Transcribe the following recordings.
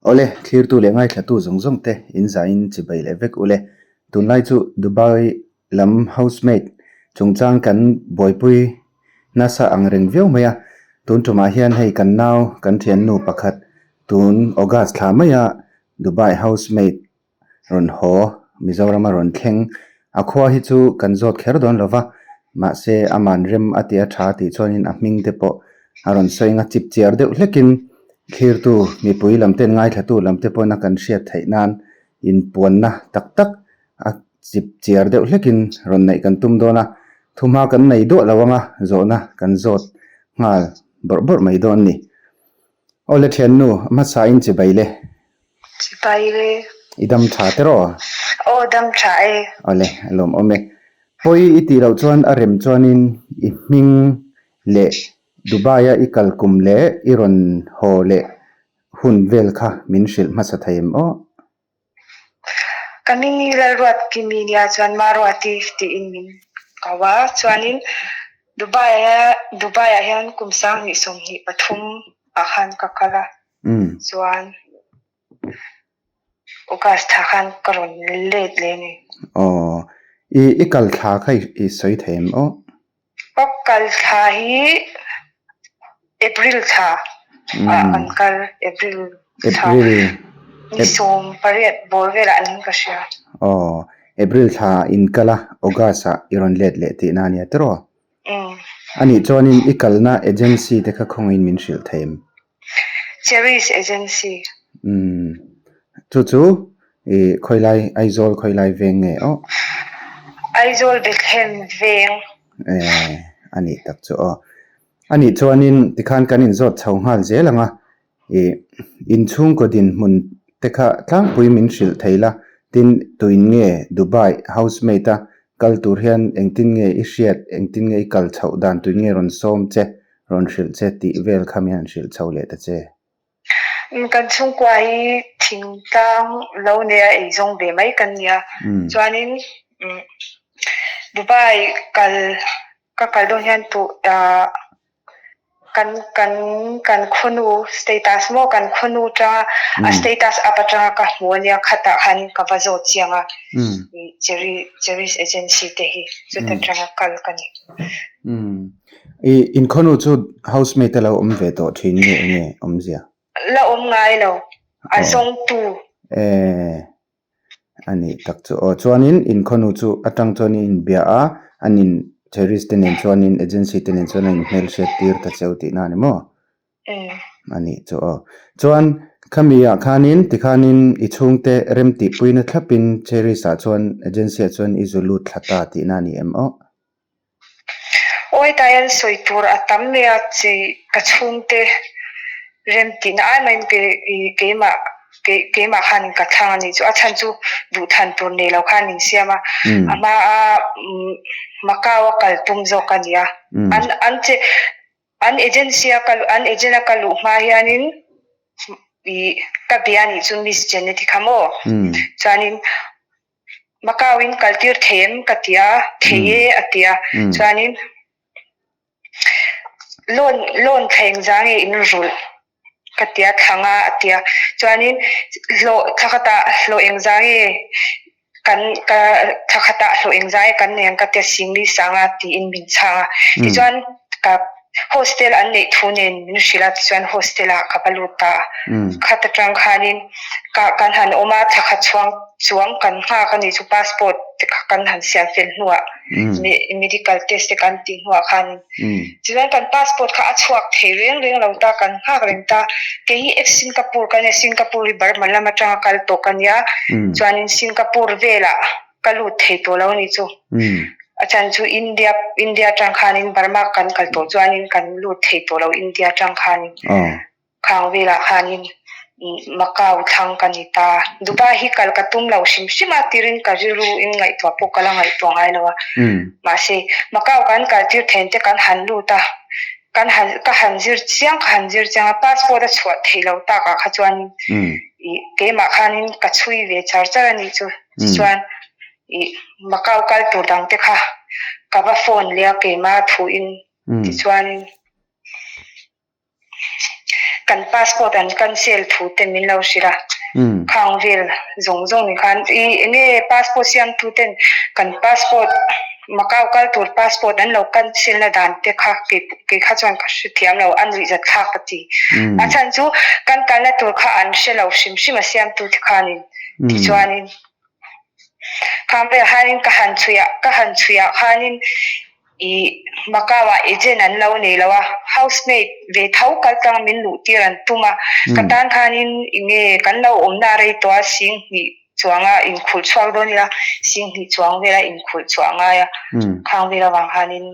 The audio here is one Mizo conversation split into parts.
Awle, thlirtu leh ngaithlatu zawng zawng te in zain chibai leh vek ule. Tunlai chu Dubai lam housemaid chungchang kan buaipui nasa ang reng viau mai a. Tun tumah hian hei kan nau kan thiannu pakhat tun August thla maia Dubai housemaid rawn haw, Mizoram a rawn thleng. A khua hi chu kan zawt kher dawn lo va, mahse aman rem a ti a tha tih chuanin a hming te pawh a rawn sawi anga chip chiar deuh hlekin thlirtu mipui lam ten ngaithlatu lam te pawhin a kan hriat theih nan inpuanna tak tak a chip chiar deuh hlekin rawn neih kan tum dawn a, thuhma kan nei duah lo anga zawhna kan zawt nghal bawrh bawrh mai dawn a ni. Awle thiannu, a hmasa in chibai le. Chibai le. I dam tha te rawh? Aw dam tha e. Awle, a lawm awm e. Pawi i tih loh chuan a rem chuanin i hming leh Dubai a i kal kum leh i rawn haw leh hun vel kha min hrilh hmasa thei em aw? Ka hming hi Lalruatkimi nia chuan Maruati tiin min ko a, chuanin Dubai ah Dubai ah hian kum 2023 ah khan ka kal a, chuan August thla khan ka rawn let leh a ni. Aw, i i kal thla kha i sawi thei em aw? Ka kal thla hi April thla ah kan kal, April thla ni 18 bawr velah niin ka hria. Aw, April thla in kal a, August ah i rawn let leh tihna a nia tiraw? Anih chuanin i kalna agency te kha khawngin min hrilh thei em? Cherish Agency. Umm, chu chu i khawilai Aizawl khawilai veng nge aw? Aizawl Bethlehem veng. Eh, a nih tak chu aw. A nih chuanin tikhan kan inzawt chho nghal zel ang a, i inchhungkaw dinhmun te kha tlangpui min hrilh thei la, tin tuin nge Dubai housemaid a kal tur hian engtin nge i hriat, engtin nge i kal chhoh dan tuin nge rawn sawm che Rawn hrilh che tih vel kha min han hrilh chho leh ta che. Kan chhungkua hi thingtlang lo nia eizawng ve mai kan nia. Chuanin Dubai kal ka kal dawn hian tuh kan kan kan khawnu status maw kan khawnu atanga a status up atanga ka hmu ania khatah khan ka va zawt chiang a Cherry Cherries Agency te hi chuta tanga kal ka ni. I inkhawnu chu housemate a lo awm ve tawh thin nge enge awmzia? La awm ngai lo, a zawngtu. Eh, a nih tak chu aw. Chuanin inkhawnu chu atang chuan i inbia a, an in Cherish te nen chuanin agency te nen chuan a inhmelhriat tir ta cheu tihna a ni maw? A nih chu aw. Chuan khami ah khanin tikhanin i chhungte remtihpuina thlapin Cherish ah chuan agency ah chuan i zu lut thla ta tihna a ni em aw? Awi ta hian sawi tur a tam mai a chi ka chhungte rem tihna ai maiin keimah keimah khan ka thlang a nih chu a chhan chu duhthlan tur nei lo khan min siam a a hma a Macau a kal tum zawk a ni a an an che An agency a ka an agent a ka luh hma hianin ih ka bia nih chu Miss Janet i kha maw? Chuanin Macau in kal tir thei em ka ti a, thei e a ti a, chuanin loan loan thleng zang nge in rulh ka ti a thlang a a ti a, chuanin hlawh thla khatah hlawh eng zang nge Kan ka thla khatah hlawh engzai kan nei ang ka tia Singli Sanga tiin min chhang a. Tichuan ka hostel an neih thu nen min hrilh a, tichuan hostel ah ka va lut ta a. Khat atang khanin ka kan han awm a, thla khat chhuang chuang kan nghak a nih chu passport te kha kan han siam fel hnuah medical test te kan tih hnuah khanin Tichuan kan passport kha a chhuak thei reng reng lo ta, kan nghak reng ta. Kei hi ex Singapore ka nia, Singapore hi Burma lam atanga kal tawh ka nia, chuanin Singapore velah ka lut thei tawh lo a nih chu. A chhan chu India India atang khanin Burma kan kal tawh chuanin kan lut thei tawh lo India atang khanin. Khang velah khanin Macau thlang ka ni ta. Dubai hi kal ka tum lo hrim hrim a, tirin ka rilru in ngaihtuah pawh ka la ngaihtuah ngai lo a. Mahse, Macau kan kal tir then te kan han lut a, kan han ka han zir chiang ka han zir chiang a, passport a chhuah theih lo takah kha chuanin ih keimah khanin ka chhui ve char char a nih chu. Tichuan ih Macau kal tur dang te kha ka va phone leh a keimah thuin tichuanin. Kan passport an cancel thu te min lo hrilh a, khang vel zawng zawng ni khan i enge passport siamtu ten kan passport Macau kal tur passport an lo cancel na dan te kha kei kha chuan ka hre thiam lo a nuihzat thlak ka ti. A chhan chu kan kalna tur kha an hre lo hrim hrim a siamtu te khanin tichuanin khang vel khanin ka han chhuih ah ka han chhuih ah khanin Ih, Macau-ah agent an lo nei lo a, housemaid ve tho kal tlang min luh tir an tum a, ka tan khanin enge kan lo awmna a rei tawh a, sing hnih chuanga inkhulh chhuak dawn ila, sing hnih chuang vela inkhulh chhuah a ngai a, khang vel avang khanin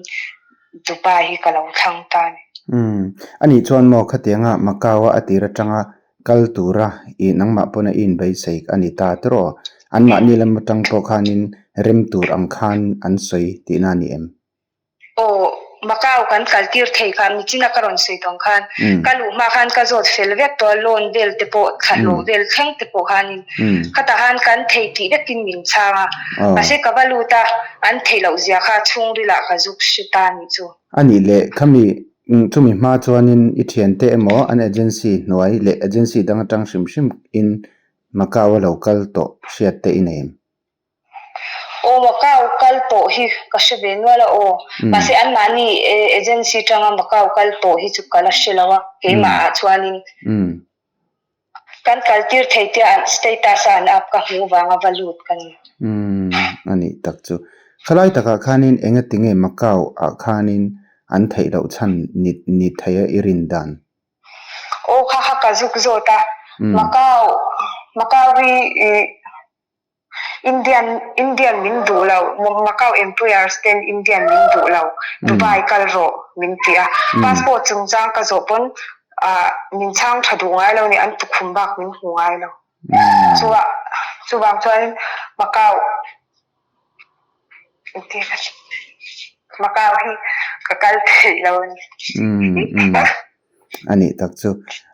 Dubai hi ka lo thlang ta a ni. Umm, anih chuan maw khatianga Macau-a a tir atanga Kal tura i nangmah pawn a i inbeisei a ni ta tiraw? Anmahni lam atang pawh khanin rem tur ang khan an sawi tihna a ni em? Aw, Macau kan kal tir thei kha, michina ka rawn sawi tawng khan ka luh hma khan ka zawt fel vek tawh a, loan vel te pawh, thlahlawh vel thleng te pawh khanin khatah khan kan thei tih vekin min chhang a, mahse ka va lut a, an theih loh zia kha chhungrilah ka zuk hre ta a nih chu. A nih leh khami Chumi hma chuanin i thiante emaw an agency hnuai leh agency dang atang hrim hrim in Macau a lo kal tawh hriat te i nei em? Aw Macau kal tawh hi ka hre ve nual a aw. Mahse anmahni agency tanga Macau kal tawh hi chu ka la hre lo a keimah ah chuanin. Kan kal tir thei tia an status a an up ka hmuh vanga va lut ka ni. Umm a nih tak chu. Khalai takah khanin enga tinge Macau ah khanin an theih loh chhan ni ni thei a i rin dan? Aw kha kha ka zuk zawt a. Macau Macau hi ih Indian Indian min duh lo, Macau employers ten Indian min duh lo, Dubai kal rawh min ti a, passport chungchang ka zawh pawn ah min chhang tha duh ngai lo ni, an tukhum bak min hmu ngai lo. Chuvah chuvang chuan Macau Macau hi ka kal theih lo a ni. A nih tak chu.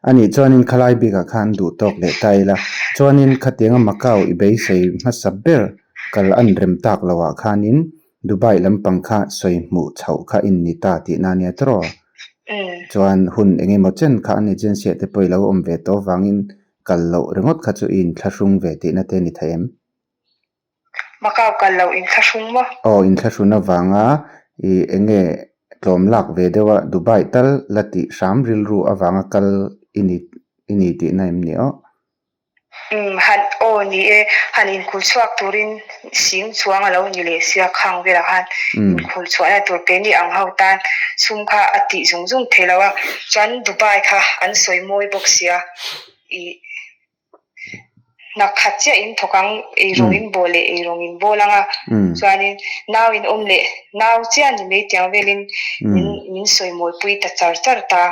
A nih chuanin khalai bikah khan duh tawk leh ta ila. Chuanin khatianga Macau i beisei hmasa ber kal an rem tak loah khanin Dubai lampang kha sawi hmuh chhoh kha in ni ta tihna ania tawh. Chuan hun eng emaw chen kha an agency ah te pawh i lo awm ve tawh avangin kal loh ringawt kha chu i inthlahrung ve tihna te a ni thei em? Macau kal lo inthlahrung maw? Aw, inthlahrun avanga i eng nge tlawm lak ve deuh a, Dubai tal la tih hram rilru avanga kal i ni i ni tihna em ni aw? Umm, han, aw ni e, han inkhul chhuak turin sing chuang a lo ni leh sia khang velah khan inkhul chhuahna tur keini ang ho tan sum kha a tih zung zung thei lo a, chuan Dubai kha an sawi mawi bawk sia i Hna khat chiah in thawk ang, eirawng in bawl leh eirawng in bawl ang a, chuanin nau in awm leh nau chiah ni mai tiang velin min min sawi mawlpui ta char char ta.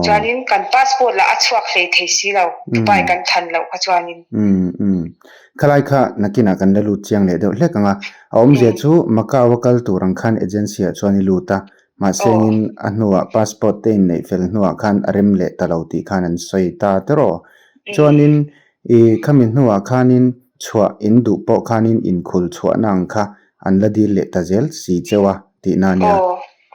Chuanin kan passport lah a chhuak hlei thei si lo, Dubai kan thlan loh kha chuanin. Khalai kha nakinah kan la lut chiang leh deuh hlek ang a, a awmzia chu Macau a kal tur ang khan agency ah chuan i lut a, mahse engin a hnuah passport te inneih fel hnuah khan a rem leh ta lo tih khan an sawi ta tawrh. Chuanin i khami hnuah khanin chhuah in duh pawh khanin inkhul chhuahna ang kha an la dil leh ta zel si cheu a tihna a nia.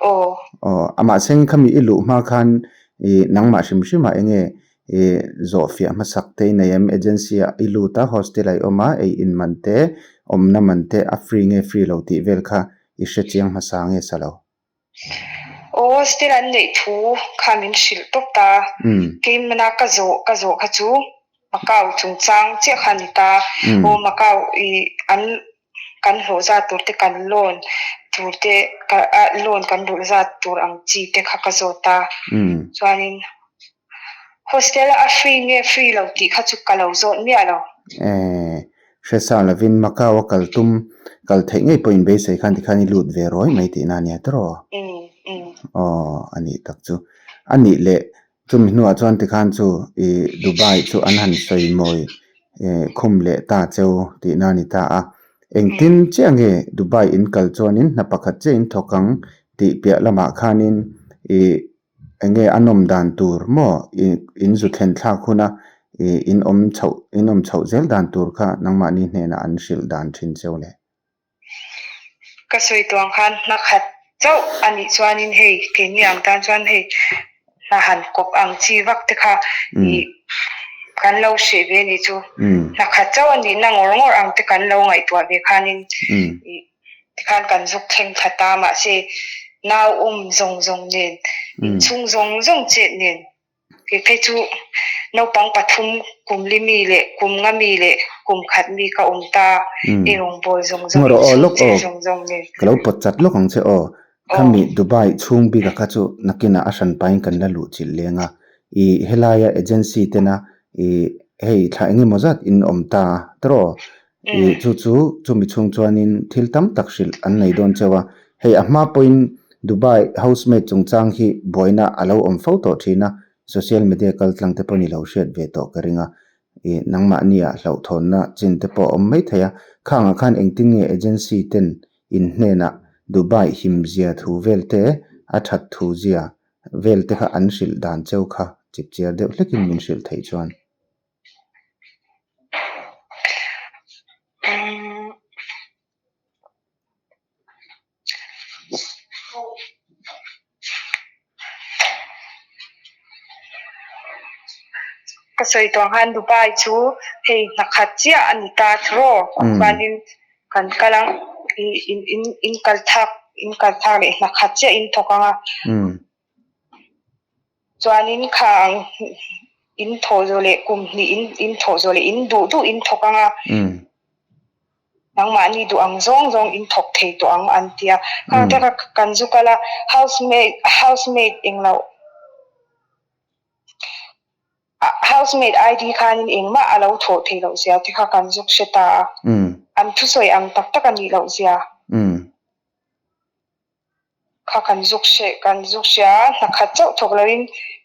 Aw, amah seng khami i luh hma khan i nangmah hrim hrimah eng nge i zawhfiah hmasak te i nei em? Agency ah i lut a, hostel ah i awm a, ei in man te, awmna man te a free nge free lo tih vel kha i hre chiang hmasa nge sa lo? Aw hostel an neih thu kha min hrilh tawp ta. Keimana ka zawh ka zawh kha chu Macau chungchang chiah kha a ni ta. Aw Macau i an kan hlawh zat tur te kan loan tur te loan kan rulh zat tur ang chi te kha ka zawt ta. Chuanin Hostel a free nge free lo tih kha chu ka lo zawt miah lo. Eh, hre sa lovin Macau a kal tum, kal theih ngei pawhin beisei khan tikhan i lut ve rawi mai tihna a nia tawrh aw. Aw, a nih tak chu. A nih leh chumi hnuah chuan tikhan chu i Dubai chu an han sawi mawi khum leh ta cheu tihna a ni ta a. Engtin chiah nge Dubai in kal chuanin hna pakhat chiah in thawk ang tih piah lamah khanin i Eng nge a nawm dan tur maw in zu thlen thlak huna in awm chhoh in awm chhoh zel dan tur kha nangmahni hnenah an hrilh dan thin cheu le? Ka sawi tuang khan hna khat chauh a nih chuanin hei keini ang tan chuan hei. Hna han kawp ang chi vak te kha ih kan lo hreh ve a nih chu. Hna khat chauh a nihna ngawr ngawr ang te kan lo ngaihtuah ve khanin ih tikhan kan zuk thleng thla ta mahse nau um zawng zawng nen inchhung zawng zawng chet nen kei phei chu naupang pathum kum li mi leh kum nga mi leh kum khat mi ka awm ta i rawngbâwl zawng zawng inchhung chet zawng zawng nen. Ka lo pawt chat lawk ang che aw. Khami Dubai chhung bika kha chu nakinah a hran pahin kan la luh chilh leng a, i helaia agency tena i hei thla eng emaw zat in awm ta a tawrh i chu chu chumi chhung chuanin thil tam tak hrilh an nei dawn cheu a, hei a hma pawhin Dubai housemaid chungchang hi buaina a lo awm fo tawh thin a, social media kaltlang te pawh ni lo hriat ve tawh ka ring a, i nangmahnia hlauhthawnna chin te pawh a awm maithei a, khangah khan engtin nge agency ten In hnenah Dubai himzia thu vel te, a that thu zia vel te kha an hrilh dan cheu kha chipchiar deuh hlekin min hrilh theih chuan. Ka sawi tawh ang khan Dubai chu hei hna khat chiah a ni ta tiraw chuanin kan kal ang in in in kal thak in kal thak leh hna khat chiah in thawk ang a chuanin kha ang in thawh zawh leh kum hnih in in thawh zawh leh in duh duh in thawk ang a. Nangmahni duh ang zawng zawng in thawk thei tawh ang an ti a. Khang te kha kan zu kal a, housemaid housemaid englo housemaid ID khanin engmah a lo thawh theih loh zia te kha kan zuk hre ta a. An thusawi ang tak tak a nih loh zia. Kha kan zuk hre kan zuk hria a, hna khat chauh thawk loin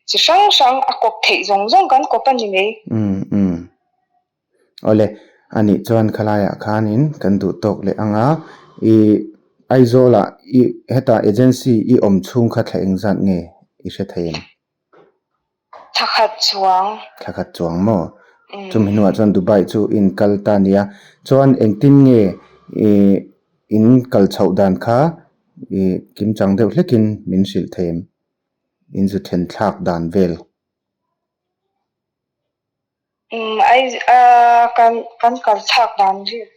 chi hrang hrang a kawp theih zawng zawng kan kawp a ni mai. Umm umm. Awle, anih chuan khalaiah khanin kan duh tawk leh ang a, i Aizawlah i hetah agency i awm chhung kha thla engzat nge i hre thei em? Thla khat chuang. Thla khat chuang maw? Chumi hnuah chuan Dubai chu in kal ta nia. Chuan engtin nge i in kal chhoh dan kha i kimchang deuh hlekin min hrilh thei em? In zu then thlak dan vel. Umm ai kan kan kal chhak dan vel.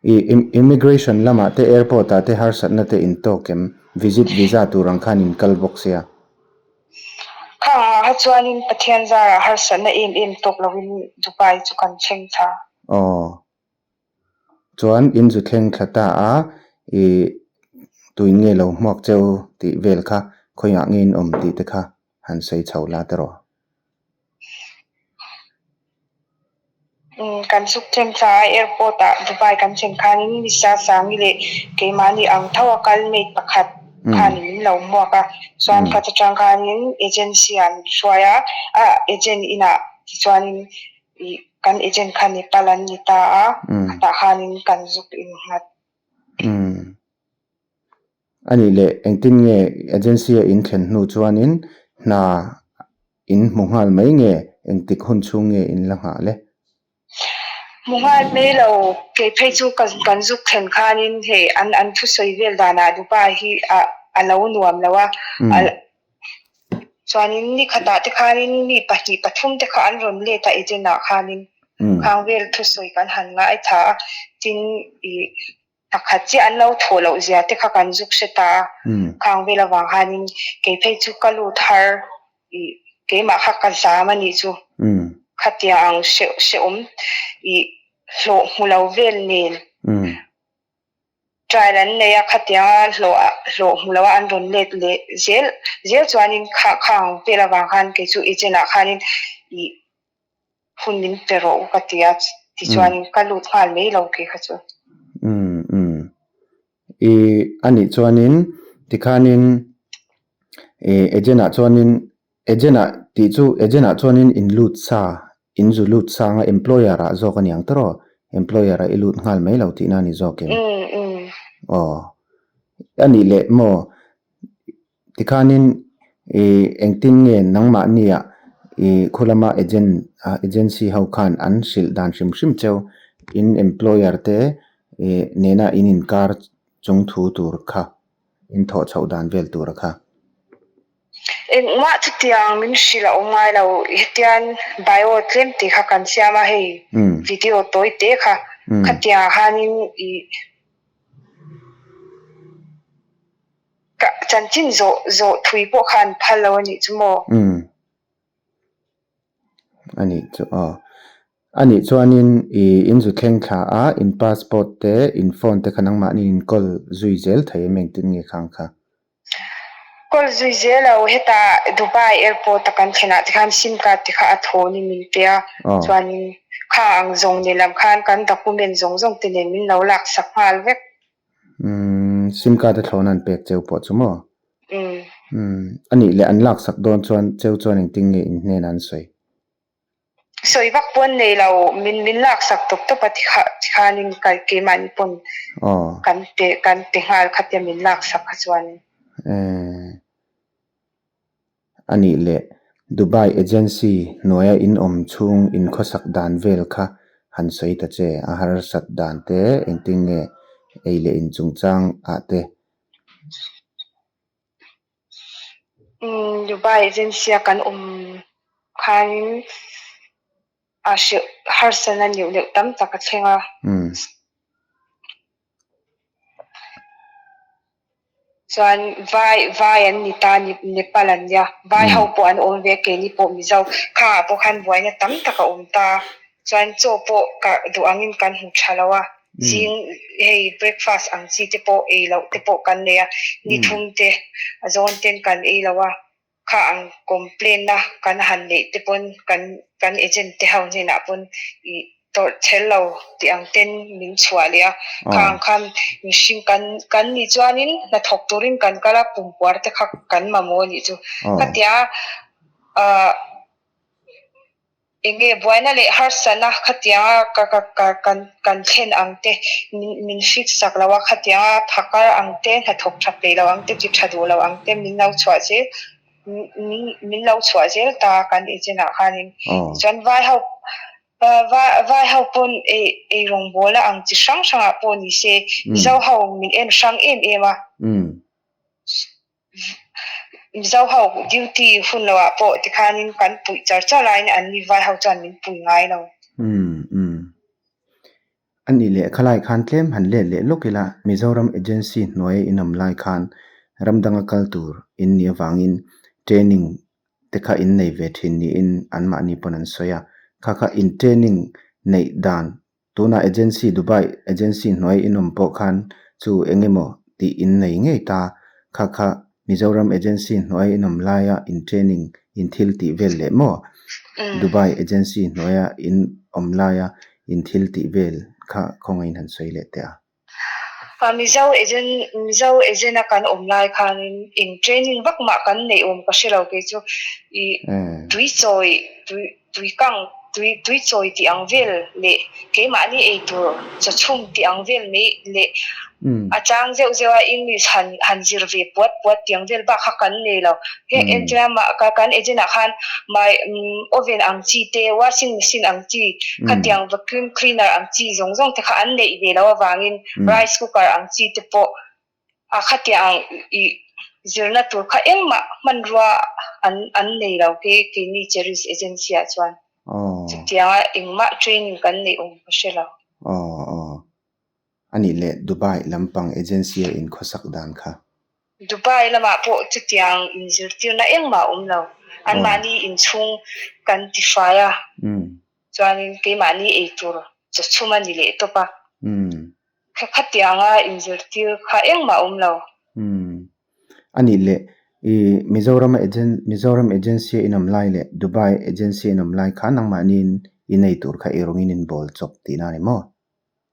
I immigration lamah te airport ah te harsatna te in tawk em? Visit visa tur ang khan in kal bawk sia. Khang ah kha chuanin Pathian zarah harsatna em em tawk lovin Dubai chu kan thleng thla. Aw. Chuan in zu thleng thla ta a, i tuin nge lo hmuak cheu tih vel kha khawiah nge in awm tih te kha han sawi chho la tawh. Umm kan chhuk thleng thla a airport ah Dubai kan thlen khanin Misa Sangi leh keimahni ang tho a kal mate pakhat khanin min lo hmuak a, chuan khat atang khanin agency ah min hruai a, a agent inah tichuanin ih kan agent kha Nepal an ni ta a, khatah khanin kan zuk innghat. Umm. A nih leh engtin nge agency a in thlen hnu chuanin hna in hmu nghal mai nge engtik hun chhung nge in la nghah le? Hmu nghal mai lo, kei phei chu kan kan zuk thlen khanin hei an an thusawi vel danah Dubai hi a a lo nuam lo a, a chuanin ni khatah te khanin mi pahnih pathum te kha an rawn let a agent ah khanin khang vel thusawi kan han ngaithla a, tin ih Pakhat chiah an lo thawh loh zia te kha kan zuk hre ta a, khang vel avang khanin kei phei chu ka lut har ih keimah kha ka zam a nih chu. Khatiang ang hreh hrehawm ih hlawh hmu lo vel nen trial an nei a, khatianga hlawh hlawh hmu lo a an rawn let leh zel zel chuanin kha khang vel avang khan kei chu agent ah khanin ih Hun min pe rawh u ka ti a, tichuan ka lut nghal mai lo kei kha chu. Umm umm. I anih chuanin tikhanin i agent ah chuanin agent ah tih chu agent ah chuanin in lut sa in zu lut sa anga employer ah zawk a ni ang tawh employer ah i lut nghal mai lo tihna a ni zawk em? Umm umm. Aw. Anih leh maw Tikhanin i engtin nge nangmahnia i khulama agent agency ho khan an hrilh dan hrim hrim cheu in employer te i nena in inkar chung thu tur kha in thawh chhoh dan vel tura kha. Engmah chutiang min hrilh a awm ngai lo, hetian bio tlem te kha kan siam a hei video tawi te kha khatiang ah khanin ih ka chanchin zawh zawh thui pawh kha an phal lo a nih chu maw? A nih chu aw. A nih chuanin ih in zu thleng thla a in passport te in phone te kha nangmahni in kawl zui zel thei em engtin nge khang kha? Kawl zui zel lo, hetah Dubai airport a kan thlenah te khan sim card te kha a thawn in min pe a, chuanin kha ang zawng nen lam khan kan document zawng zawng te nen min lo lak sak nghal vek. Umm, sim card a thlawn an pek cheu pawh chu maw? Umm, anih leh an lak sak dawn chuan cheu chuan engtin nge in hnenah an sawi? Sawi vak pawn nei lo, min min laksak tawp tawp a tikhanin keimahni pawn kan pe kan pe nghal khatia min laksak kha chuan. A nih leh Dubai agency hnuaia in awm chhung in khawsak dan vel kha han sawi ta che, a harsat dan te engtin nge ei leh in chungchang ah te. Dubai agency a kan awm khanin a hreuh harsatna neuh neuh tam tak a thleng a. Chuan vai vai an ni ta Nepal an nia vai ho pawh an awm ve a keini pawh Mizo khangah pawh khan buaina tam tak a awm ta chuan chaw pawh ka duh angin kan hmu tha lo a. Zing hei breakfast ang chi te pawh ei loh te pawh kan nei a, ni thum te a zawn ten kan ei lo a, kha ang complain na kan han neih te pawn kan kan agent te ho hnenah pawn ih tawrh chhel lo tih ang ten min chhuah leh a, kha ang khan mihring kan kan nih chuanin hnathawk turin kan kal a, pumpuar te kha kan mamawh a nih chu. Khatia ah. Enge buaina leh harsatna khatianga ka ka ka kan kan thlen ang te, min min fix sak lo a, khatianga phakar ang te, hnathawk tha peih lo ang te, ti tha duh lo ang te min lo chhuah zel min min lo chhuah zel ta kan agent ah khanin. Tichuan vai ho vai vai ho pawn ei ei rawngbawlna ang chi hrang hrangah pawh ni se Mizo ho min en hrang em em a. Mizo ho duty hun lo ah pawh tikhanin kan puih char char laiin an ni vai ho chuan min pui ngai lo. Umm umm. A nih leh khalai khan tlem han let leh lawk ila Mizoram agency hnuai in awm lai khan ram danga kal tur in nih avangin training te kha in nei ve thin niin anmahni pawn an sawi a. Kha kha in training neih dan Tunah agency Dubai agency hnuai in awm pawh khan chu eng emaw tih in nei ngei ta. Kha kha Mizoram agency hnuai in awm laia in training in thil tih vel leh maw? Dubai agency hnuaia in awm laia in thil tih vel kha khawngaihin han sawi leh teh a. Mizo agent Mizo agent a kan awm lai khanin eng training vak mah kan neih awm ka hre lo kei chu ih tui chawi tui tui kang tui tui chawi tih ang vel leh keimahni ei tur chaw chhum tih ang vel mai leh a chang zeuh zeuh a English han han zir ve puat puat tih ang vel bak kha kan nei lo. Heng entirna mah ka kan agent ah khan mai oven ang chi te washing machine ang chi khatiang vacuum cleaner ang chi zawng zawng te kha an neih ve loh avangin rice cooker ang chi te pawh a khatiang ih zirna tur kha engmah hmanrua an an nei lo ke keini Cherish Agency ah chuan chutianga engmah training kan neih awm ka hre lo. Aw aw. A nih leh Dubai lampang agency a inkhawsak dan kha. Dubai lamah pawh chutiang inzirtirna engmah a awm lo. Anmahni inchhung kan tifai a, chuanin keimahni ei tur chawchhum a ni leh tawp a. Khatianga inzirtir kha engmah a awm lo. A nih leh i Mizoram Mizoram agency a inawm lai leh Dubai agency a inawm lai kha nangmahniin i nei tur kha eirawngin inbawl chawp tihna a ni maw?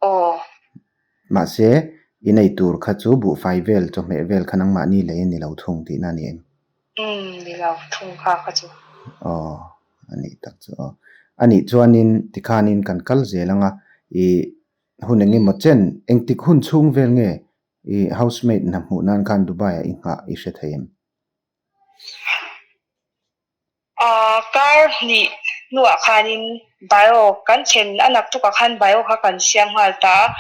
Aw. Mahse, i nei tur kha chu buhfai vel, chawhmeh vel kha nangmahni lei a ni lo thung tihna a ni em? Umm, ni lo thung kha kha chu. Aw, a nih tak chu aw. A nih chuanin tikhanin kan kal zel ang a, i hun eng emaw chen, engtik hun chhung vel nge i housemaid hna hmuh nan khan Dubai ah i nghah i hre thei em? Kar hnih hnuah khanin bio kan thlen a naktukah khan bio kha kan siam nghal ta a,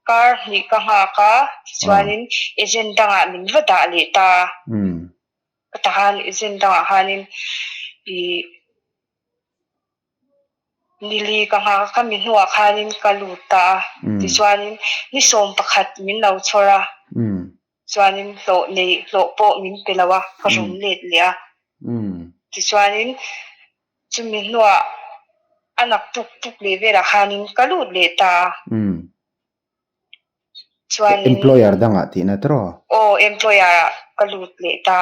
kar hnih ka nghak a, tichuanin agent dangah min va dah leh ta a. Tah khan agent dangah khanin ih nili ka nghak a, khami hnuah khanin ka lut ta a. Tichuanin ni 11 min lo chhawr a, chuanin hlawh nei hlawh pawh min pe lo a, ka rawn let leh a. Tichuanin chumi hnuah a nak tuk tuk leh velah khanin ka lut leh ta a. Chuanin Employer dangah tihna tawh? Aw, employer ah ka lut leh ta.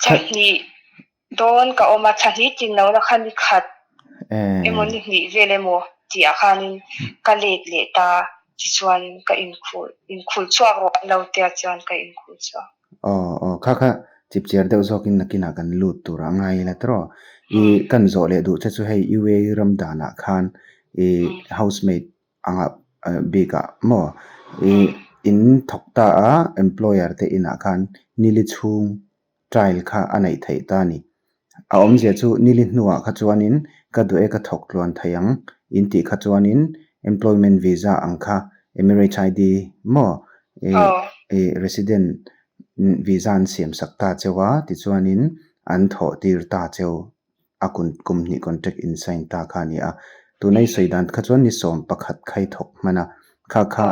Thla hnih dawn ka awm a, thla hnih tin lohna kha ni khat emaw ni hnih vel emaw tih ah khanin ka let leh ta. Tichuanin ka inkhul, inkhul chhuak rawh an lo tia chuan ka inkhul chhuak. Aw, aw, kha kha chipchiar deuh zawkin nakinah kan lut tur a ngai ila tawh. I kan zawh leh duh che chu hei UAE ram danah khan i housemaid anga bikah maw i in thawk ta a employer te inah khan nili chhung trial kha a neih theih ta a ni. A awmzia chu nili hnuah kha chuanin ka duh e ka thawk tluan thei ang in tih kha chuanin employment visa ang kha Emirates ID maw i resident visa an siam sak ta cheu a tichuanin an thawh tir ta cheu a kum hnih contract in sign ta kha a ni a. Tuna i sawi dan kha chuan ni 11 kha i thawk hman a, kha kha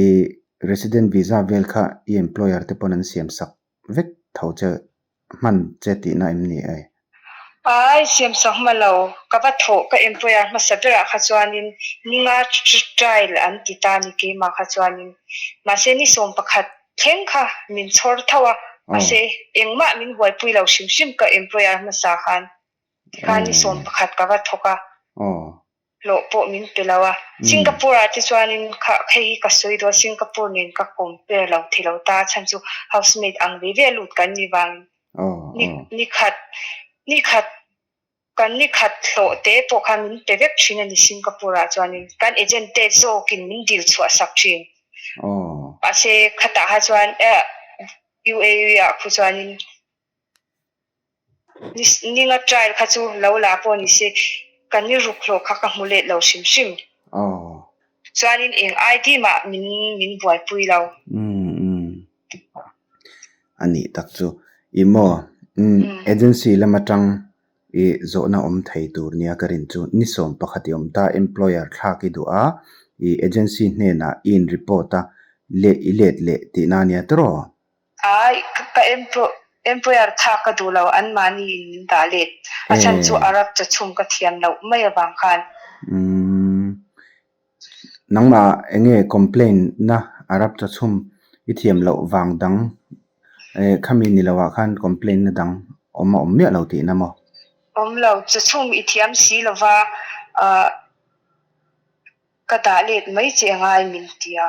i resident visa vel kha i employer te pawn an siam sak vek tho che hman che tihna em ni e? Ai, siam sak hma lo, ka va thawh ka employer hmasa berah kha chuanin ninga trial an ti ta ni keimah kha chuanin. Mahse ni 11 thleng kha min chhawr tho a, mahse engmah min buaipui lo hrim hrim ka employer hmasa khan. Tikhan ni 11 ka va thawk a. Hlawh pawh min pe lo a. Singapore ah te chuanin kha hei hi ka sawi dawn Singapore nen ka compare lo thei lo ta a chhan chu housemaid ang ve ve a lut kan ni vangin ni ni khat ni khat kan ni khat hlawh te pawh khan min pe vek thin a ni Singapore ah chuanin kan agent te zawkin min dil chhuah sak thin. Mahse khatah kha chuan UAE ah khu chuanin Ninga trial kha chu lo la pawh ni se, ka ni ruk hlawh kha ka hmu let lo hrim hrim. Chuanin eng ID mah min min buaipui lo. Umm umm. A nih tak chu. I maw? Umm agency lam atang i zawhna awm thei tur nia ka rin chu ni 11 i awm ta employer thlak i duh a, i agency hnenah i in report a, leh i let leh tihna ania tawh. Ai, ka employer tha ka duh lo, anmahni in min dah let. A chhan chu Arab chawchhum ka thiam loh mai avang khan. Umm, nangmah enge complaint na Arab chawchhum i thiam loh vang dang khami ni lo ah khan complaint na dang awm a awm miah lo tihna maw? Awm lo, chawchhum i thiam si lova ka dah let mai che angai min ti a.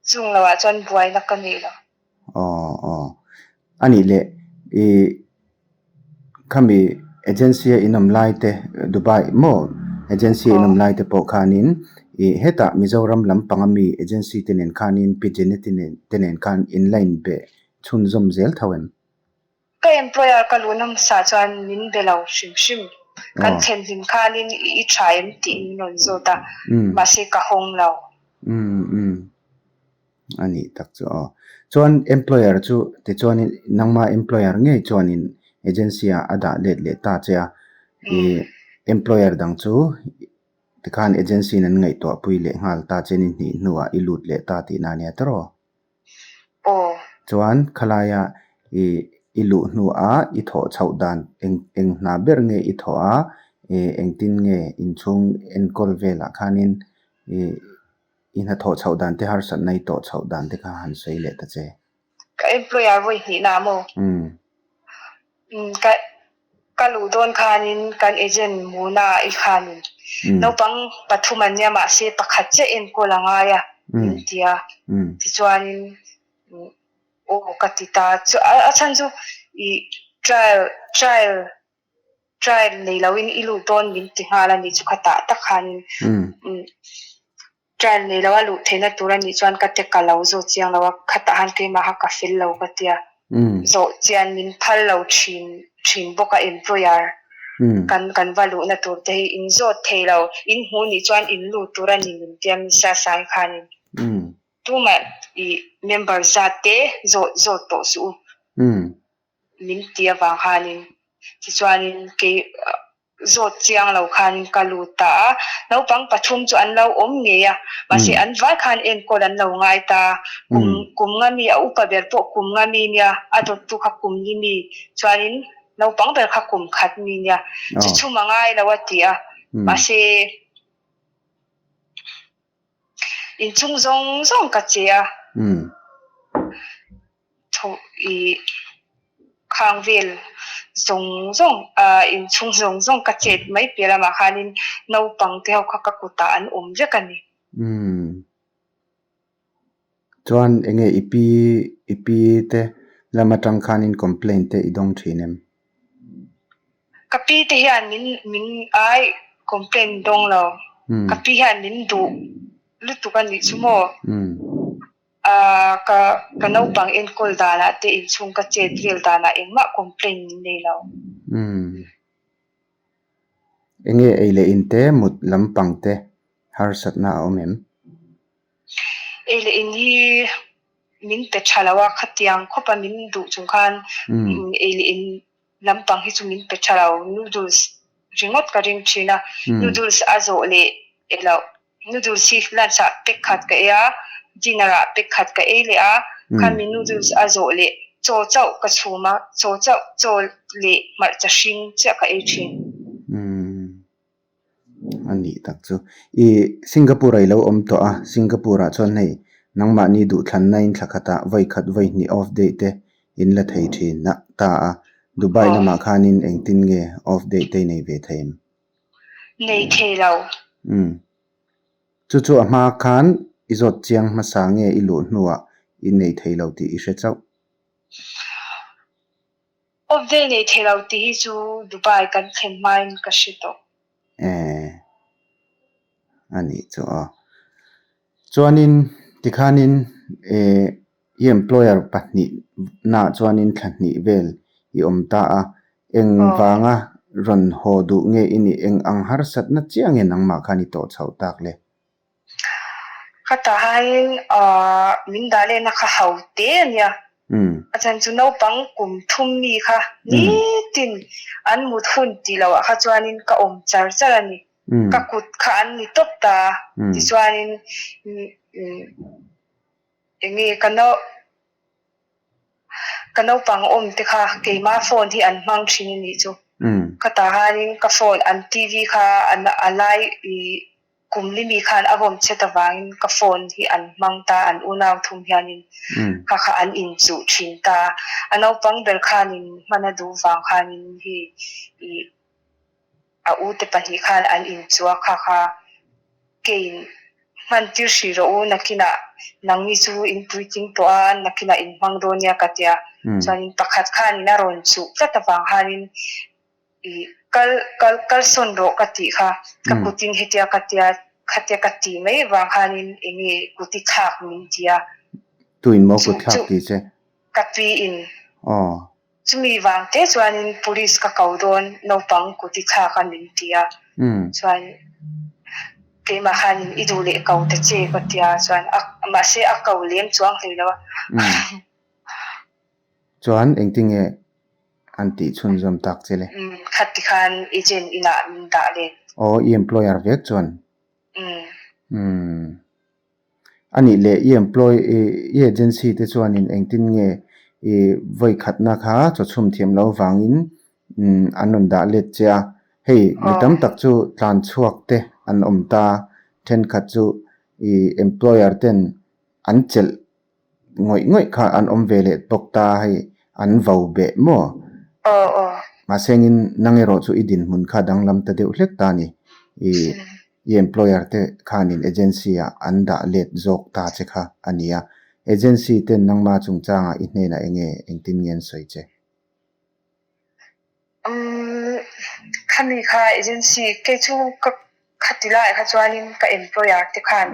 Chung lo ah chuan buaina ka nei lo. Aw aw. A nih leh i khami agency a in awm lai te Dubai maw agency a in awm lai te pawh khanin i hetah Mizoram lampang a mi agency te nen khanin Pi Janet-i nen te nen khan in la inbe chhunzawm zel tho em? Ka employer ka luhna hmasa chuan min be lo hrim hrim. Kan thlen hlim khanin i tha em tih min rawn zawt a, mahse ka hawng lo. Umm umm. A nih tak chu aw. Chuan employer chu tichuanin nangma employer ngei chuanin agency ah a dah let leh ta che a, i employer dang chu tikhan agency in an ngaihtuahpui leh nghal ta che ni hnih hnuah i lut leh ta tihna ania tawh. Aw. Chuan khalaia i i luh hnuah i thawh chhoh dan eng eng hna ber nge i thawh a, i engtin nge inchhung enkawl velah khanin i i hnathawh chhoh dan te harsatna i tawh chhoh dan te kha han sawi leh ta che. Ka employer vawi hnihna maw? Umm. Umm ka Ka luh dawn khanin kan agent Muna i khanin naupang pathum an nia mahse pakhat chiah enkawl a ngai a min ti a, tichuanin aw ka ti ta a chhan chu i trial trial trial nei loin i luh dawn min ti nghal a nih chu khatah tak khanin Trial nei lo a luh theihna tur a nih chuan ka te ka lo zawh chiang lo a, khatah han keimah kha ka fel lo ka tia. Zawh chian min phal lo thin thin bawk a employer kan kan va luhna tur te hi in zawt thei lo, in hmuh nih chuan in lut tur a ni min tia min sa sang khanin. Tumah i member zat te zawt zawt tawh suh u. Min ti avang khanin tichuanin kei zawt chiang lo khanin ka lut ta a. Naupang pathum chu an lo awm ngei a, mahse an vai khan enkawl an lo ngai ta. Kum kum nga mi a upa ber pawh kum nga mi nia, a dawttu kha kum li mi chuanin naupang ber kha kum khat mi nia. Chu chhum a ngai lo a ti a, mahse. Inchung zawng zawng ka che a. Tho i khang vel zawng zawng ah inchung zawng zawng ka chet mai piah lamah khanin naupang te ho kha ka kutah an awm vek a ni. Chuan enge i pi i pi te lam atang khanin complaint te i dawng thin em? Ka pi te hian min min ai complaint dawng lo. Ka pi hian min duh lutuk a nih chu maw? Ahh ka ka naupang enkawl danah te inchhung ka chet vel danah engmah complaint min nei lo. Enge ei leh in te mut lampang te harsatna a awm em? Ei leh in hi min pe tha lo a, khatiang khawpa min duh chung khan ei leh in lampang hi chu min pe tha lo. Noodles ringawt ka ring thin a, noodles a zawh leh eh loh. Noodles hi lunch ah pack khat ka ei a, dinner ah pack khat ka ei leh a, khami noodles a zawh leh chaw chauh ka chhum a, chaw chauh chaw leh hmarcha hring chiah ka ei thin. A nih tak chu. I Singapore ah i lo awm tawh a, Singapore ah chuan hei nangmahni duhthlanna in thla khatah vawi khat vawi hnih off day te in la thei thin a ta a, Dubai lamah khanin engtin nge off day te i nei ve thei em? Nei thei lo. Umm. Chu chu a hma khan i zawt chiang hmasa nge i luh hnuah i nei thei lo tih i hre chauh? Off day nei thei lo tih hi chu Dubai kan thlen hmain ka hre tawh. Eh, a nih chu aw. Chuanin tikhanin eh i employer pahnihnaah chuanin thla hnih vel i awm ta a, eng vanga rawn haw duh nge i nih eng ang harsatna chiah nge nangmah khan i tawh chhoh tak le? Ka tah hain min dah lehna kha ho te a nia. A chhan chu naupang kum thum mi kha nitin an mut hun tih loh ah kha chuanin ka awm char char a ni. Ka kut kha an ni tawp ta. Tichuanin enge ka nau Ka naupang awm te kha keima phone hi an hmang thin a nih chu. Ka tah hanin ka phone an TV kha a lai i kum li mi khan a vawm chhet avangin ka phone hi an hmang ta an unau thum hianin kha kha an inchuh thin ta. A naupang ber khanin hman a duh vang khanin hi i A ute pahnih khan an inchua kha kha keiin hman tir hrih rawh u, nakinah nangni chu in puitling tawh a, nakinah in hmang dawn nia ka tia. Chuanin pakhat khanin a rawn chuh tlat avang khanin i kal kal kalsawn rawh ka tih kha, ka kutin hetia ka tia khatia ka ti mai avang khanin eng nge kut i thlak min ti a. Tuin maw kut thlak ti che? Ka piin. Aw. Chumi vang te chuanin police ka ko dawn naupang kut i thlak a min ti a, chuan keimah khanin i duh leh ko ta che ka ti a, chuan a mahse a ko lem chuang hlei lo a. Chuan engtinge an tih chhunzawm tak che le? Khati khan agent inah min dah let. Aw i employer vek chuan? Umm. A nih leh i employ i agency te chuanin engtin nge i vawi khatna kha chaw chhum thiam loh avangin an rawn dah let che a. Hei mi tam tak chu tlan chhuak te an awm ta, thenkhat chu i employer ten an chelh Ngawih ngawih kha an awm ve leh bawk ta hei an vo beh maw? Aw aw. Mahse engin nang erawh chu i dinhmun kha danglam ta deuh hlek ta ni. I i employer te khanin agency ah an dah let zawk ta che kha a ni a. Agency ten nangma chungchangah i hnenah enge engtin nge an sawi che? Umm khami kha agency kei chu ka khati lai kha chuanin ka employer te khan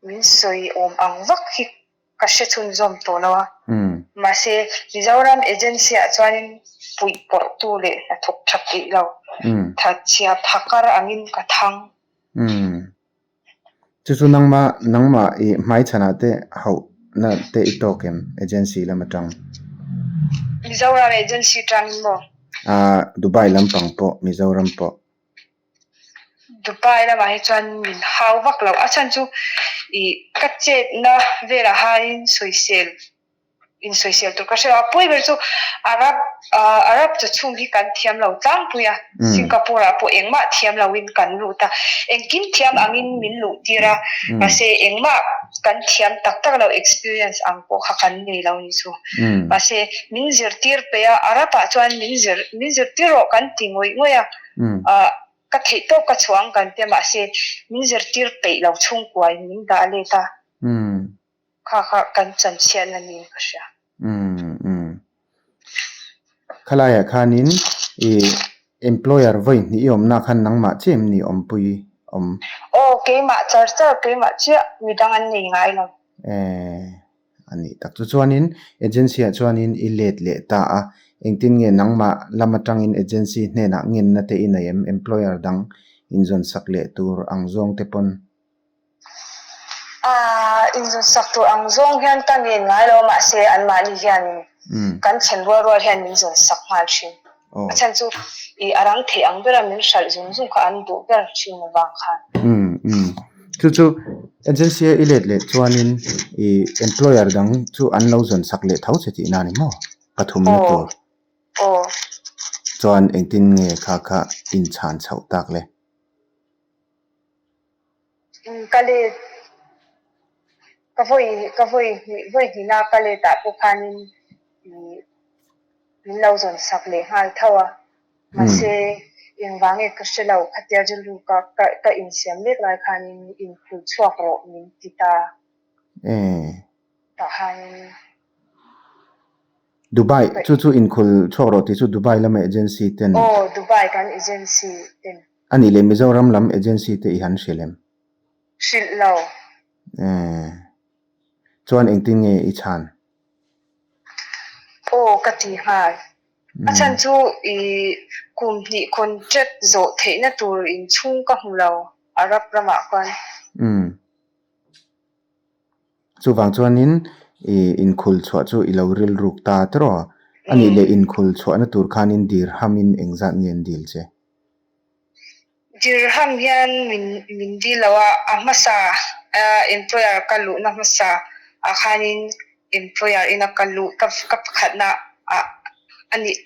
Min sawi awm ang vak hi ka hre chhunzawm tawh lo a. Mahse, Mizoram agency ah chuanin puih pawrhtu leh hnathawk tha peih lo, thatchhia phakar angin ka thang. Chu chu nangma nangmah i hmaichhanah te hauhna te i tawk em agency lam atang? Mizoram agency tangin maw? Aaa Dubai lampang pawh Mizoram pawh. Dubai lamah hi chuan min hau vak lo. A chhan chu ih ka chetna velah hain sawisel insawisel tur ka hre lo. A pawi ber chu Arab ah Arab chaw chhung hi kan thiam lo tlangpui a, Singapore ah pawh engmah thiam loin kan lut a, engkim thiam angin min luh tir a, mahse engmah kan thiam tak tak lo experience ang pawh kha kan nei lo ni chu. Mahse min zirtir peih a, Arab ah chuan min zir min zirtir rawh kan ti ngawih ngawih a, ah ka theih tawk ka chhuah ang kan tia mahse min zirtir peih lo chhungkuain min dah let a. Kha kha kan chan chhiatna niin ka hria. Umm umm. Khalaiah khanin i employer vawi hnih i awmna khan nangmah chiah em ni awmpui awm? Aw keimah char char keimah chiah midang an nei ngai lo. Eh a nih tak chu chuanin agency ah chuanin i let leh ta a, engtin nge nangmah lam atangin agency hnenah ngenna te i nei em employer dang inzawn sak leh tur ang zawng te pawn? Aaa inzawn sak tur ang zawng hian ka ngen ngai lo a mahse anmahni hian kan thlen rual rual hian min zawn sak nghal thin. A chhan chu ih a rang theih ang bera min hralh zung zung kha an duh ber thin avang khan. Umm umm chu chu agency a i let leh chuanin ih employer dang chu an lo zawn sak leh tho che tihna a ni maw? Pathumna tur. Aw. Chuan engtin nge kha kha inchhan chhoh tak le? Ka let ka vawi ka vawi hnih vawi hnihna ka let ah pawh khanin ih min lo zawn sak leh nghal tho a mahse engvang nge ka hre lo khatia rilru ka ka ka insiam mek lai khanin inkhul chhuak rawh min ti ta tah khanin. Dubai chu chu inkhul chhuak rawh tih chu Dubai lama agency ten. Aw Dubai kan agency ten. A nih leh Mizoram lam agency te i han hrilh em? Hrilh lo. Eh. Chuan engtin nge i chhan? Aw ka ti nghal. A chhan chu i kum hnih contract zawh theihna tur inchhung ka hmu lo Arab ramah khuan. Umm. Chuvang chuanin i inkhul chhuah chu i lo rilruk ta tiraw? A nih leh inkhul chhuahna tur khanin dirhamin engzat nge an dil che? Dirham hian min min dil lo a, a hmasa employer ka luhna hmasa ah khanin employer ina ka luh ka ka pakhatna ah a nih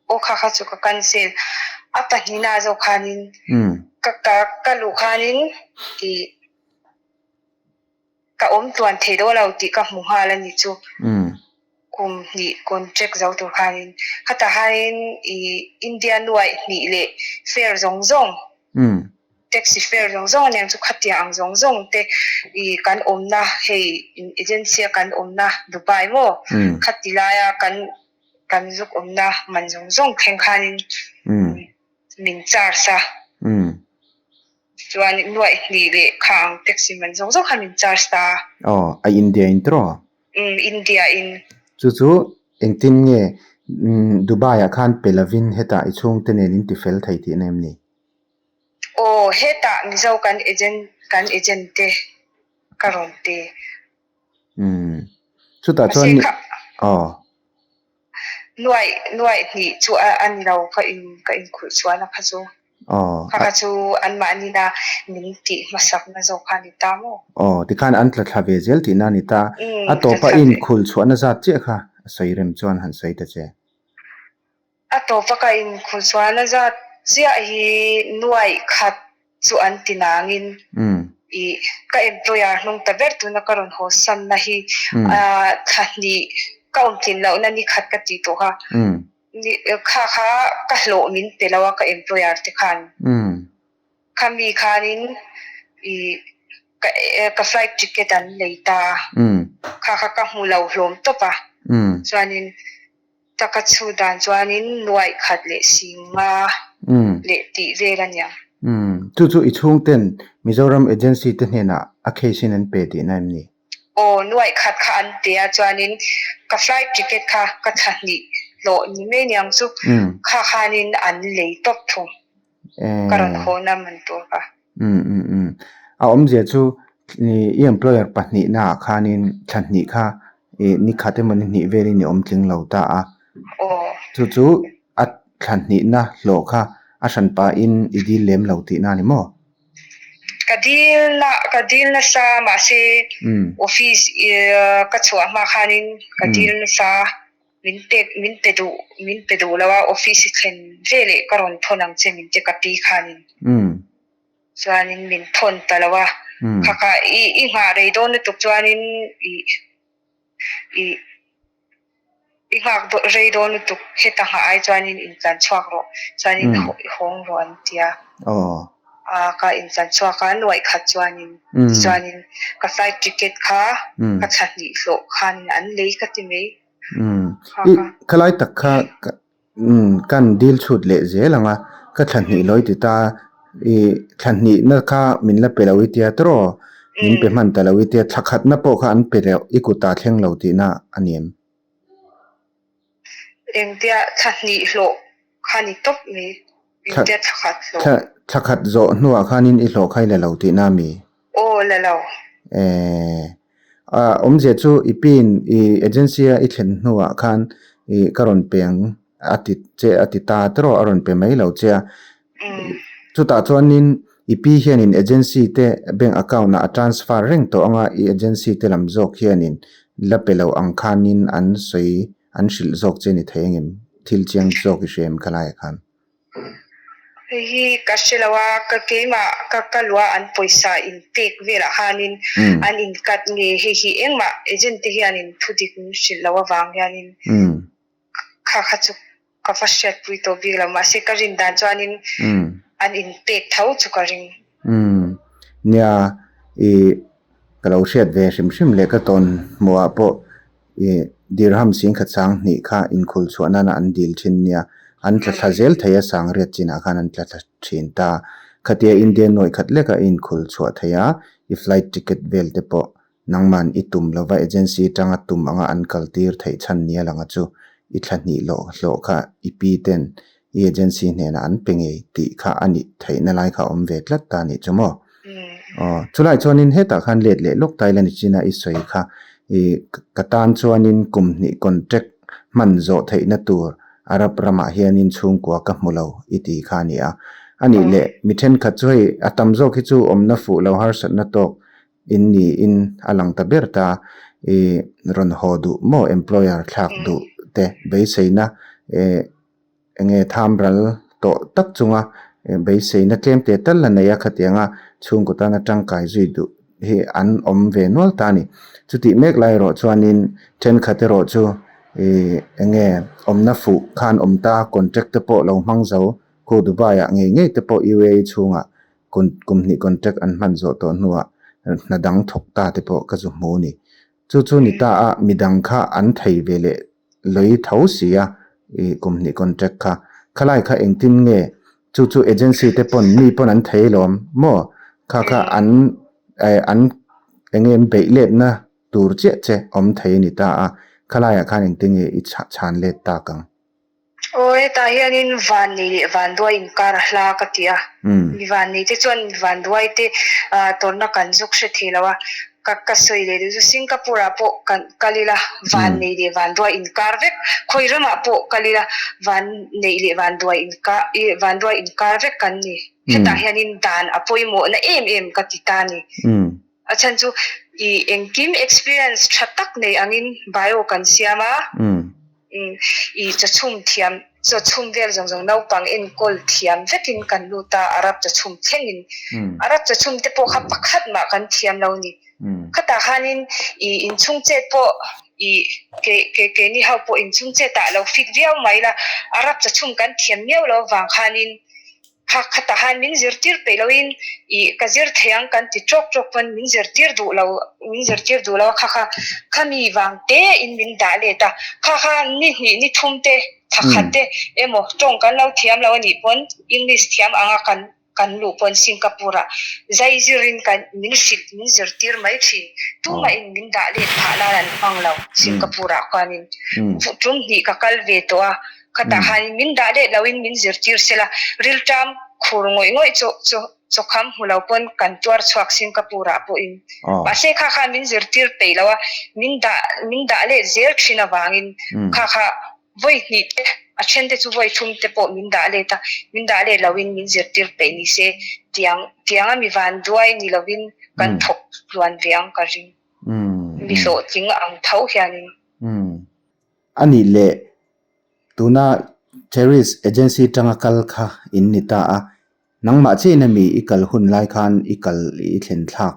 aw kha kha chu ka cancel. A pahnihna zawk khanin ka ka ka luh khanin ih Ka awm tluan thei dawn lo tih ka hmu nghal a nih chu. Kum hnih contract zo tur khanin khatah khanin i India nuaih hnih leh fare zawng zawng, taxi fare zawng zawng aniang chu khatiang ang zawng zawng te i kan awmna hei agency a kan awmna Dubai maw khati laia kan kan zuk awmna man zawng zawng thleng khanin min charge a. Chuan nuaih hnih leh kha ang taxi man zawng zawng khan min charge ta a. Aw, a India in tiraw? Umm, India in. Chu chu engtin nge Dubai ah khan pe lovin hetah i chhungte nen in ti fel thei tihna em ni? Aw, hetah Mizo kan agent kan agent te ka rawn pe. Umm, chutah chuan aw. Nuaih nuaih hnih chu a ni lo ka in ka inkhulh chuan a kha chu. Aw. Kha kha chu anmahnina min tih hmasakna zawk kha a ni ta maw? Aw, tikhan an tla thla ve zel tihna a ni ta. A tawpa i inkhulh chhuahna zat chiah kha a sawi rem chuan han sawi ta che. A tawpa ka inkhulh chhuahna zat chiah hi nuaih khat chu an ti nangin i ka employer hnung ta ber tuna ka rawn haw sanna hi thla hnih ka awm tlin lohna ni khat ka tih tawh kha kha kha ka hlawh min pe lo a ka employer te khan khami khanin i ka flight ticket an lei ta a kha kha ka hmu lo hlawm tawp a chuanin Taka chhu dan chuanin nuaih khat leh singa leh tih vel a nia. Umm, chu chu i chhungten Mizoram agency te hnenah a case in an pe tihna em ni? Aw, nuaih khat kha an pe a, chuanin ka flight ticket kha ka thla hnih hlawh ni mai niang chu kha khanin an lei tawp thung. Ka rawn haw na man tur kha. Umm, umm, umm. A awmzia chu i employer pahnihnaah khanin thla hnih kha ih ni khat emaw ni hnih velin i awm tling lo ta a. Chu chu a thla hnihna hlawh kha a hran pahin i dil lem lo tihna a ni maw? Ka dilna ka dil nasa mahse office ka chhuah hma khanin ka dil nasa min pek min pe duh min pe duh lo a office i thlen veleh ka rawn thawn ang che min ti ka pi khanin. Chuanin min thawn ta lo a, kha kha i i nghah rei dawn lutuk chuanin i i i nghak rei dawn lutuk heta nghah ai chuanin intlan chhuak rawh chuanin i hawng rawh an ti a. A ka intlan chhuak a nuaih khat chuanin tichuanin ka flight ticket kha ka thla hnih hlawh khanin an lei ka ti mai. I khalai tak kha Umm kan dil chhut leh zel ang a, ka thla hnih lawi ti ta, i thla hnihna kha min la pe lo i tia tawh, min pe hman ta lo i tia, thla khatna pawh kha an pe loh i kut ah thleng lo tihna a ni em? Engtia thla hnih hlawh kha ni tawp mai, engtia thla khat hlawh? Thla khat zawh hnuah khanin i hlawh kha i la lo tihna a mi? Aw la lo. Eee. A awmzia chu i pin i agency a i thlen hnuah khan i ka rawn pe ang a ti che a ti ta tawh a rawn pe mai lo che a. Chutah chuanin i pi hianin agency te bank account ah a transfer reng tawh anga i agency te lam zawk hianin la pe lo ang khanin an sawi an hrilh zawk che ni thei engem thil chiang zawk i hria em khalaiah khan. Hei hi ka hre lo a, ka keimah ka ka luah an pawisa in pek velah khanin an in cut nge hei hi engmah agent te hianin thu dik min hrilh loh avang hianin kha kha chu ka va hriatpui tawh bik lo mahse ka rin dan chuanin an in pek tho chu ka ring. Umm nia i ka lo hriat ve hrim hrim leh ka tawn hmuhah pawh i dirham singkhat sang hnih kha inkhul chhuah nana an dil thin nia an tla thla zel thei a sangriat chinah khan an tla thla thin ta. Khatia India nuaih khat leka i inkhul chhuah thei a i flight ticket vel te pawh Nangman i tum lova agency tanga tum anga an kal tir theih chhan nia langa chu i thla hnih hlawh hlawh kha i pi ten i agency hnenah an pe ngei tih kha a nih theihna lai kha a awm ve tlat ta nih chu maw? Aw, chulai chuanin hetah khan let leh lawk Thailand i China i sawi kha i ka tan chuanin kum hnih contract hman zawh theihna tur Arab ramah hianin chhungkua ka hmu lo i ti kha a ni a. A nih leh mi thenkhat chu hei a tam zawk hi chu awmna fuh lo harsatna tawk In niin a lang ta ber ta, i rawn haw duh maw employer thlak duh te beiseina eh enge tham ral tawh tak chunga beiseina tlem te tal la nei a khatianga chhungkaw tana tangkai zui duh hi an awm ve nual ta a ni. Chutih mek lai erawh chuanin thenkhat erawh chu ih enge awmna fuh khan awm ta contract te pawh lo hmang zo khu Dubai ah ngei ngei te pawh UAE chhungah Kum hnih contract an hman zawh tawh hnuah hna dang thawk ta te pawh ka zu hmu a ni. Chu chu ni ta a midang kha an thei ve leh lawih tho si a i kum hnih contract kha. Khalai kha engtin nge chu chu agency te pawn mi pawn an thei alawm maw? Kha kha an an enge an beih letna tur chiah che awm thei a ni ta a. Khalaiah khan engtin nge i chhan let tak ang? Aw hetah hianin Vannei leh Vanduai inkar a hla ka ti a, mi Vannei te chuan mi Vanduai te tawrhna kan zuk hre thei lo a, ka ka sawi leh duh chu Singapore ah pawh kan kal ila Vannei leh Vanduai inkar vek, khawi ramah pawh kal ila Vannei leh Vanduai inkar Vanduai inkar vek kan ni, hetah hianin dan a pawimawhna em em ka ti ta a ni. A chhan chu i engkim experience tha tak nei angin bio kan siam a, i chawchhum thiam, chawchhum vel zawng zawng naupang enkawl thiam vekin kan lut a, Arab chawchhum thlengin. Arab chawchhum te pawh kha pakhat mah kan thiam lo ni. Khatah khanin i inchhung chet pawh i ke ke keini ho pawh inchhung chetah lo fit viau mai la, Arab chawchhum kan thiam miau lo avang khanin Kha khatah han min zirtir peih loin ih ka zir thei ang kan ti tawk tawk pawn min zirtir duh lo min zirtir duh lo a kha kha khami vang te in min dah let a kha kha ni hnih ni thum te thla khat te emaw tawng kan lo thiam lo anih pawn English thiam anga kan kan luh pawn Singapore ah zai zir in kan min hrilh min zirtir mai thin tumah in min dah let phah nan an hmang lo Singapore ah khuanin tum hnih ka kal ve tawh a. Khatah khan min dah let loin min zirtir sela, rilṭam khur ngawih ngawih chu chu Chawkham hmu lo pawn kan tuar chhuak Singapore ah pawhin. Mahse kha khan min zirtir peih lo a, min dah min dah let zel thin avangin kha kha vawi hnih te a then te chu vawi thum te pawh min dah let a, min dah let loin min zirtir peih ni se tiang tianga mi vanduai ni lovin kan thawk tluan ve ang ka ring. Mi hlawhtling ang tho hianin. A nih leh tuna Cherish Agency tanga kal kha in ni ta a, Nangmah chiahina mi i kal hun lai khan i kal i thlen thlak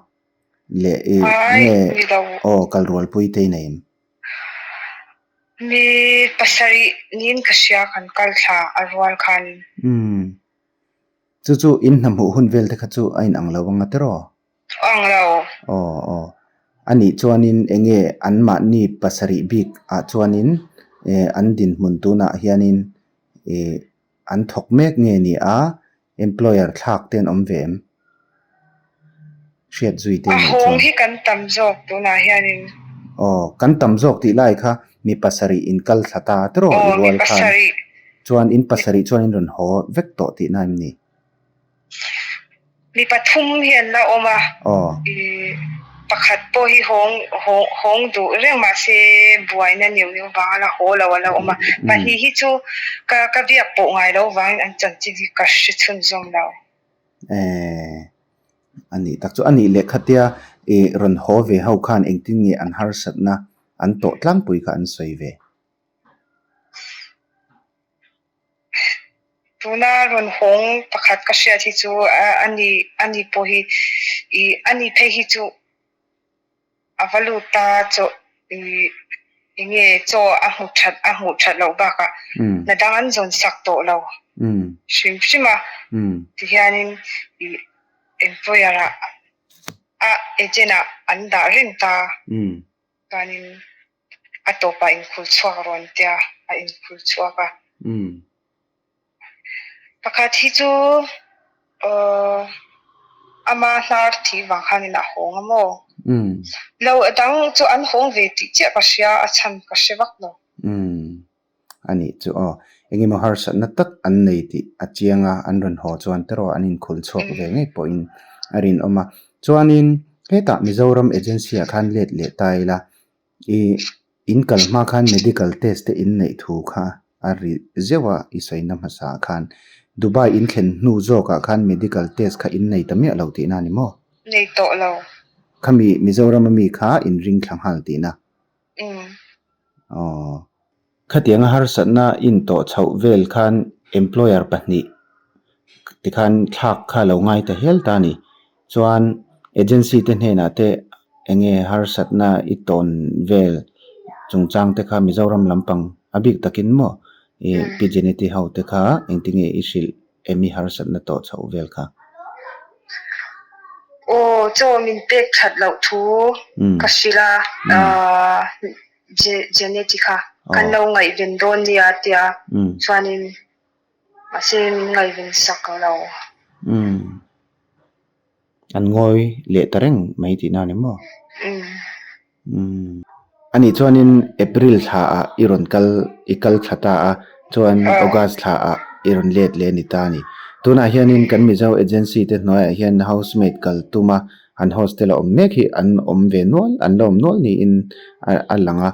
leh i nge aw kal rualpui te i nei em? Mi pasarih niin ka hria kan kal thla a rual khan. Umm. Chu chu in hna hmuh hun vel te kha chu a inang lo anga tiraw? Ang lo. Aw aw. Anih chuanin enge anmahni pasarih bik ah chuanin an dinhmun tunah hianin ih An thawk mek nge ni a, employer thlak te an awm ve em? Hriat zui te A nei hawng chuan. hi kan tam zawk tunah hianin. Aw, kan tam zawk tih lai kha mi pasarih in kal thla ta tiraw i Aw, mi rual khan. pasarih. Chuan in pasarih chuan in rawn haw vek tawh tihna em ni? Mi pathum hi an la awm a, pakhat pawh hi hawng hawng duh reng mahse buaina neuh neuh vanga la haw lo a la awm a, pahnih hi chu ka ka biak pawh ngai lo vangin an chanchin hi ka hre chhunzawm lo. Eeh a nih tak chu a nih leh khatia ih rawn haw ve ho khan engtin nge an harsatna an tawh tlangpui kha an sawi ve. Tuna rawn hawng pakhat ka hriat hi chu a ni a ni pawh hi ih a ni phei hi chu a va lut ta chaw ih eng nge chaw a hmu that a hmuh that loh bakah hna dang an zawn sak tawh lo hrim hrim a tihianin ih employer ah a agent ah an dah reng ta chuanin. A tawpah inkhul chhuak rawn tia a inkhul chhuak a. Pakhat hi chu ama hnar thih vang khanin a hawng a maw? Lo a dang chu an hawng ve tih chiah ka hria, a chhan ka hre vak lo. A nih chu aw. Engemaw harsatna tak an nei tih a chiang a, an rawn haw chuan te erawh an inkhul chhuak ve ngei pawhin a rinawm a. Chuanin hetah Mizoram agency ah khan let leh ta ila, I in kal hma khan medical test te in neih thu kha a ri zeuh a, i sawina hmasa ah khan. Dubai in thlen hnu zawk ah khan medical test kha in nei ta miah lo tihna a ni maw? Nei tawh lo. Khami Mizoram ami kha in ring thla nghal tihna? Umm. Aw. Khatianga harsatna intawh chhoh vel khan employer pahnih tikhan thlak kha lo ngai ta hial ta a ni. Chuan agency te hnenah te eng nge harsatna i tawn vel chungchang te kha Mizoram lampang a bik takin maw ih Pi Jeneti ho te kha engtinge i hrilh em i harsatna tawh chhoh vel kha? Aw chaw min pek that loh thu ka hrilh a, aah Jeneti kha kan lo ngaihven dawn nia tia chuanin mahse min ngaihven sak lo. Umm. An ngawi leh ta reng mai tihna a ni maw? Umm. Umm. Anih chuanin April thla ah i rawn kal i kal thla ta a, chuan August thla ah i rawn let leh a ni ta a ni. Tunah hianin kan Mizo agency te hnuaiah hian housemaid kal tum a, an hostel a awm mek hi an awm ve nual, an la awm nual niin a lang a.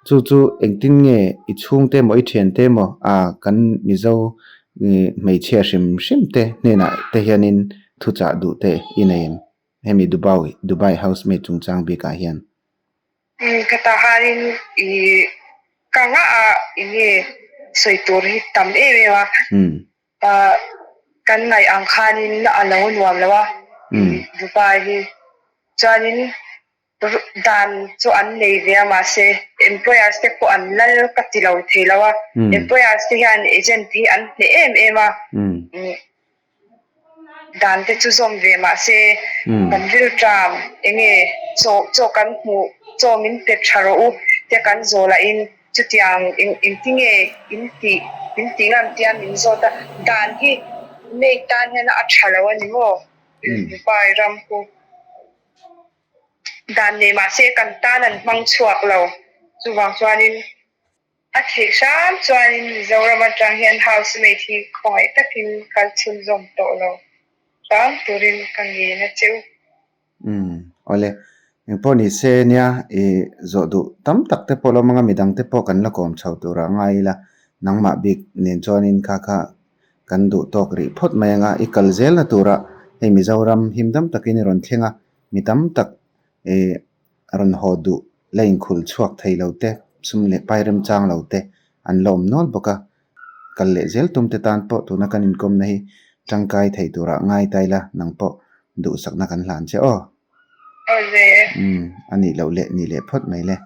Chu chu engtin nge i chhungte emaw i thiante emaw ah kan Mizo hmeichhia hrim hrim te hnenah te hianin thuchah duh te i nei em? Hemi Dubai Dubai housemaid chungchang bikah hian. Umm ka tah hanin i ka ngah a enge sawi tur hi tam em em a. Kan ngaih ang khanin a lo nuam lo a, Dubai hi chuanin dan chu an nei ve a mahse employers te pawh an lal ka ti lo thei lo a, employers te hian agent hi an hneh em em a, Dan te chu zawm ve mahse kan rilṭam enge chaw chaw kan hmuh chaw min pe ṭha rawh u tia kan zawh lahin chutiang eng engtinge in tih in tih ngam tia min zawt a, dan hi maid tan hian a ṭha lo a ni maw Dubai ram khu dan nei mahse kan tan an hmang chhuak lo chuvang chuanin. A theih hram chuanin Mizoram atang hian housemaid hi khawngaih takin kal chhunzawm tawh lo. Tang turin ka ngen a che u. Umm awle engpawh ni se nia i zawh duh tam tak te pawh lo hmang a midang te pawh kan la kawm chho turah ngai ila nangmah bik nen chuanin kha kha kan duh tawk rih phawt mai anga i kal zelna turah hei Mizoram him dam takin i rawn thleng a mi tam tak ih rawn haw duh la inkhul chhuak thei lo te sum leh pai remchang lo te an la awm nual bawk a. Kal leh zel tum te tan pawh tuna kan inkawmna hi tangkai thei turah ngai ta ila nang pawh duhsakna kan hlan che aw. Awle. Umm a nih loh leh nih leh phawt mai le.